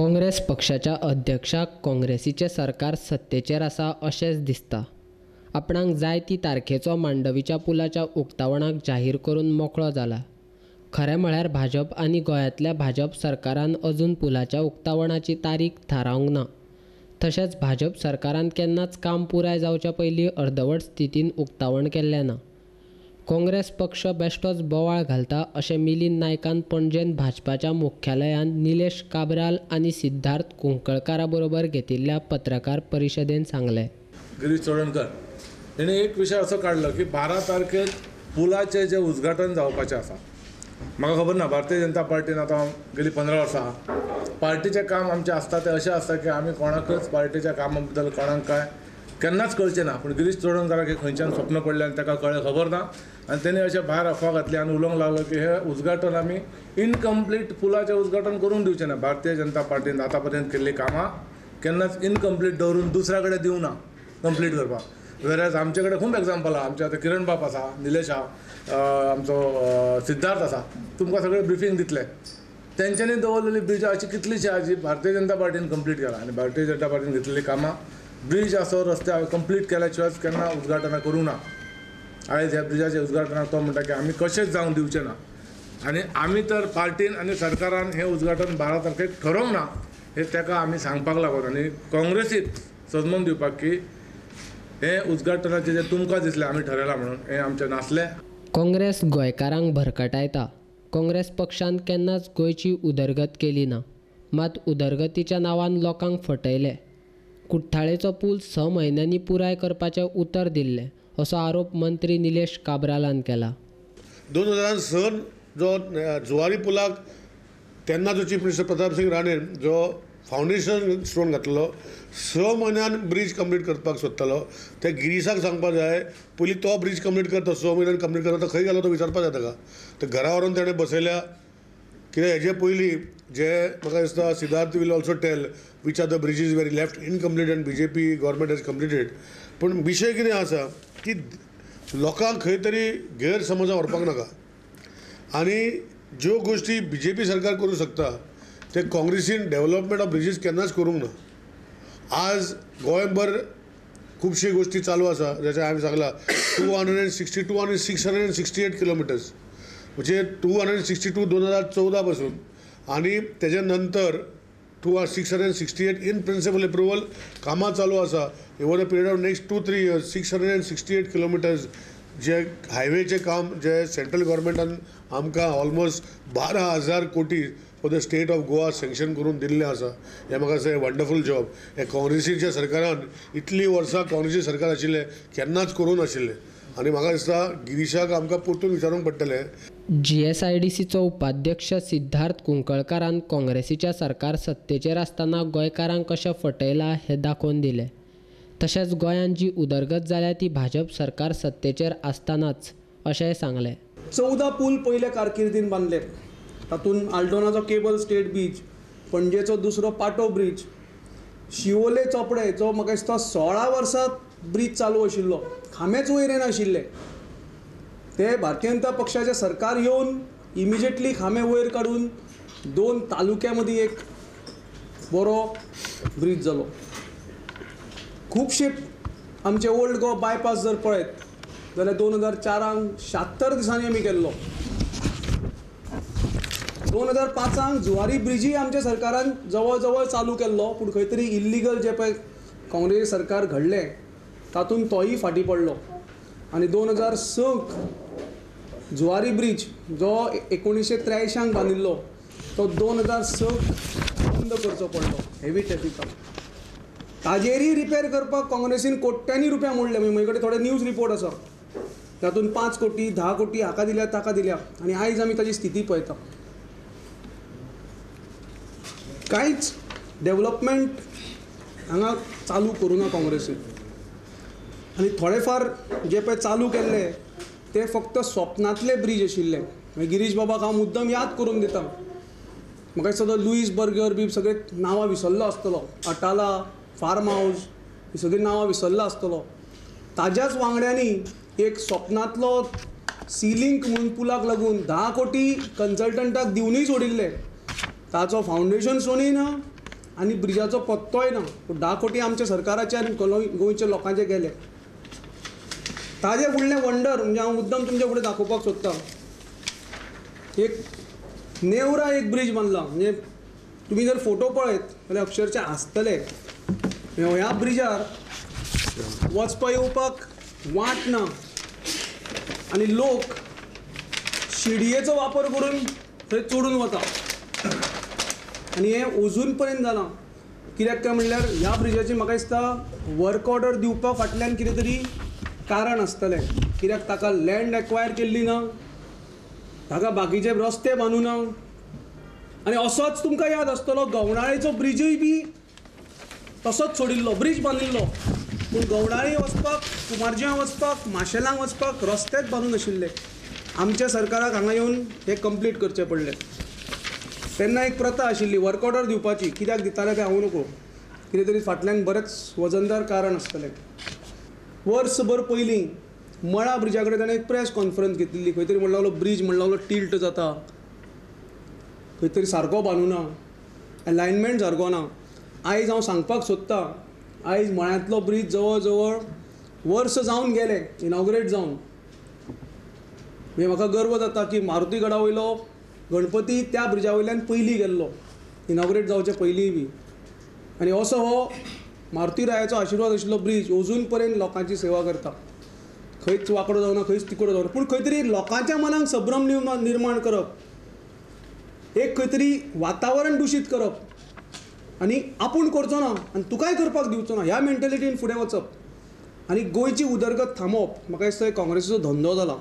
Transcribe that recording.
काँग्रेस पक्षाच्या अध्यक्षाक काँग्रेसीचें सरकार सत्तेचेर आसा अशेंच दिसता. आपणाक जाय ती तारखेचो मांडवीच्या पुलाच्या उक्तावणाक जाहीर करून मोकळो जाला. खरें म्हळ्यार भाजप आनी गोंयांतल्या भाजप सरकारान अजून पुलाच्या उक्तावणाची तारीख थारावंक ना. तशेंच भाजप सरकारान केन्नाच काम पुराय जावच्या पयलीं अर्दवट स्थितीन उक्तावण केल्लें ना. काँग्रेस पक्ष बेश्टोच बोवाळ घालता अशें मिलिंद नायकान पणजेंत भाजपाच्या मुख्यालयांत निलेश काब्राल आनी सिद्धार्थ कुंकळकारा बरोबर घेतिल्ल्या पत्रकार परिशदेंत सांगलें. गिरीश चोडणकर हेणें एक विशय असो काडलो की 12 तारखेक पुलाचें जें उद्घाटन जावपाचें आसा, म्हाका खबर ना भारतीय जनता पार्टीन आतां गेली 15 वर्सां आहा, पार्टीचें काम आमचें आसता तें अशें आसता की आमी कोणाकच पार्टीच्या कामा बद्दल कोणाक काय केन्नाच कळचें ना. पूण गिरीश चोडणकाराक हें खंयच्यान स्वप्न पडलें आनी ताका कळ्ळें खबर ना आनी तेणी अशें भायर अफवा घातली आनी उलोवंक लागलो की हें उद्घाटन आमी इनकम्प्लीट पुलाचें उद्घाटन करूंक दिवचें ना. भारतीय जनता पार्टीन आतां पर्यंत केल्लीं कामां केन्नाच इनकम्प्लीट दवरून दुसऱ्या कडेन दिवना कंप्लीट करपाक. वेराज आमचे कडेन खूब एग्जाम्पल आहा, आमचे आतां किरण बाप आसा, निलेश आहा, आमचो सिद्धार्थ आसा, तुमकां सगळें ब्रिफींग दितले. तेंच्यांनी दवरलेली ब्रिजां अशी कितलीशीं आहा जी भारतीय जनता पार्टीन कंप्लीट केला आनी भारतीय जनता पार्टीन घेतलेलीं कामां ब्रीज आसो रस्ते कंप्लीट केल्या शिवाय केन्ना उद्घाटनां करूंक ना. आयज ह्या ब्रिजाचें उद्घाटनाक तो म्हणटा की आमी कशेंच जावंक दिवचें ना आनी आमी तर पार्टीन आनी सरकारान हें उद्घाटन 12 तारखेक ठरोवंक ना हें ताका आमी सांगपाक लागून आनी काँग्रेसीक सजमोवन दिवपाक की हें उद्घाटनाचें जें तुमकां दिसलें आमी ठरयलां म्हणून हें आमचें नासलें. काँग्रेस गोंयकारांक भरकटायता. काँग्रेस पक्षान केन्नाच गोंयची उदरगत केली ना, मात उदरगतीच्या नांवान लोकांक फटयले. कुठ्ठाळेचो पूल 6 म्हयन्यांनी पुराय करपाचें उतर दिल्लें असो आरोप मंत्री निलेश काब्रालान केला. 2006 जो जुवारी पुलाक तेन्ना जो चीफ मिनिस्टर प्रताप सिंग राणे जो फावंडेशन स्टोन घातलो, 6 म्हयन्यान ब्रीज कंप्लीट करपाक सोदतालो. त्या गिरीशाक सांगपाक जाय पयलीं तो ब्रीज कंप्लीट करता, 6 म्हयन्यान कंप्लीट करता तो खंय गेलो तो विचारपाक जाय ताका. तर घरा व्हरून ताणें बसयल्या. कित्याक हेजे पयलीं जे म्हाका दिसता Siddharth will also tell which are the bridges very left incomplete and B J P government has completed. पूण विशय कितें आसा की लोकांक खंय तरी गैरसमजा व्हरपाक नाका आनी ज्यो गोश्टी बी जे पी सरकार करूं शकता ते काँग्रेसीन डेवलपमेंट ऑफ ब्रिजीस केन्नाच करूंक ना. आज गोंयभर खुबश्यो गोश्टी चालू आसा, जशें हांवें सांगलां 262 आनी 668 किलोमिटर्स, म्हणजे 262 2014 पासून आनी तेजे नंतर 668 इन प्रिंसिपल एप्रुवल कामां चालू आसा. Over the period of next 2-3 years 668 kilometres जे हायवेचें काम जे सेंट्रल गव्हर्मेंटान आमकां ऑलमोस्ट 12,000 कोटी for the state of Goa sanction करून दिल्लें आसा. हें म्हाका दिसता वंडरफूल जॉब. हें काँग्रेसीच्या सरकारान इतलीं वर्सां काँग्रेसी सरकार आशिल्लें केन्नाच करूंक नाशिल्लें आनी म्हाका दिसता गिरीशाक आमकां परतून विचारूंक पडटलें. GSIDCचो उपाध्यक्ष सिद्धार्थ कुंकळकारान काँग्रेसीच्या सरकार सत्तेचेर आसतना गोंयकारांक कशें फटयलां हें दाखोवन दिलें. तशेंच गोंयांत जी उदरगत जाल्या ती भाजप सरकार सत्तेचेर आसतनाच अशेंय सांगलें. 14 पूल पयले कारकिर्दीन बांदले, तातूंत आल्डोनाचो केबल स्टेट ब्रीज, पणजेचो दुसरो पाटो ब्रीज, शिवोले चोपडे जो म्हाका दिसता 16 वर्सां ब्रीज चालू आशिल्लो, खांबेच वयर येनाशिल्ले, ते भारतीय जनता पक्षाचें सरकार येवन इमिजिएटली खांबे वयर काडून 2 तालुक्या मदीं एक बरो ब्रीज जालो. खुबशे आमचे ओल्ड गोवा बायपास जर पळयत जाल्यार 2004 76 दिसांनी आमी केल्लो. 2005 जुवारी ब्रिजूय आमच्या सरकारान जवळ जवळ चालू केल्लो, पूण खंय तरी इल्लिगल जे पळय काँग्रेस सरकार घडलें तातूंत तोय फाटीं पडलो. आनी 2006 जुवारी ब्रीज जो 1983 बांदिल्लो तो 2006 बंद करचो पडलो हेवी ट्रॅफिकाक. ताजेरय रिपेर करपाक काँग्रेसीन कोट्यांनी रुपया मोडले. म्हजे कडेन थोडे न्यूज रिपोर्ट आसा, तातूंत 5 कोटी 10 कोटी हाका दिल्या ताका दिल्या आनी आयज आमी ताजी स्थिती पळयता. कांयच डेवलपमेंट हांगा चालू करूं ना काँग्रेसीन आनी थोडे फार जे पळय चालू केल्ले ते फक्त स्वप्नांतले ब्रीज आशिल्ले. मागीर गिरीश बाबाक हांव मुद्दम याद करून दिता, म्हाका दिसता तो लुईस बर्गर बी सगळे नांवां विसरलो आसतलो, अटाला फार्म हावज ही सगळीं नांवां विसरलो आसतलो. ताज्याच वांगड्यांनी एक स्वप्नांतलो सीलिंक म्हणून पुलाक लागून 10 कोटी कन्सल्टंटाक दिवनूय सोडिल्ले, ताचो फावंडेशन स्टोनूय ना आनी ब्रिजाचो पत्तोय ना. पूण 10 कोटी आमच्या सरकाराचे आनी गोंयच्या लोकांचे गेले. ताजे फुडलें वंडर म्हणजे हांव मुद्दम तुमच्या फुडें दाखोवपाक सोदतां, एक नेवरा एक ब्रीज बांदला. म्हणजे तुमी जर फोटो पळयत जाल्यार अक्षरशा हांसतले. ह्या ब्रिजार वचपा येवपाक वाट ना आनी लोक शिडयेचो वापर करून थंय चडून वता आनी हें अजून पर्यंत जालां. कित्याक काय म्हणल्यार ह्या ब्रिजाची म्हाका दिसता वर्क ऑर्डर दिवपा फाटल्यान कितें तरी कारण आसतलें. कित्याक ताका लँड एक्वायर केल्ली ना, ताका बाकीचे रस्ते बांदूं ना. आनी असोच तुमकां याद आसतलो गवणाळेचो ब्रिजूय बी तसोच सोडिल्लो, ब्रीज बांदिल्लो पूण गवणाळी वचपाक, कुमारजुंव्यां वचपाक, माशेलांक वचपाक रस्तेच बांदून आशिल्ले. आमच्या सरकाराक हांगा येवन हें कंप्लीट करचें पडलें. तेन्ना एक प्रथा आशिल्ली वर्क ऑर्डर दिवपाची, कित्याक दिताले तें हांव नको, कितें तरी फाटल्यान बरेंच वजनदार कारण आसतलें. वर्सभर पयलीं मळा ब्रिजा कडेन ताणें एक प्रेस कॉन्फरन्स घेतिल्ली. खंय तरी म्हणूंक लागलो ब्रीज म्हणूंक लागलो टिल्ट जाता, खंय तरी सारको बांदूना, एलायनमेंट सारको ना. आयज हांव सांगपाक सोदतां, आयज मळ्यांतलो ब्रीज जवळ जवळ वर्स जावन गेलें इनॉग्रेट जावन. म्हणजे म्हाका गर्व जाता की मारुती गडा वयलो गणपती त्या ब्रिजा वयल्यान पयलीं गेल्लो, इनॉग्रेट जावचे पयलीं बी. आनी असो हो मारुती रायाचो आशिर्वाद आशिल्लो ब्रीज अजून पर्यंत लोकांची सेवा करता. खंयच वांकडो जावना, खंयच तिकडो जावना, पूण खंय तरी लोकांच्या मनाक संभ्रम निर्माण करप, एक खंय तरी वातावरण दुशीत करप आनी आपूण करचो ना आनी तुकाय करपाक दिवचो ना ह्या मेंटेलिटीन फुडें वचप आनी गोंयची उदरगत थांबोवप, म्हाका दिसता काँग्रेसीचो धंदो जाला.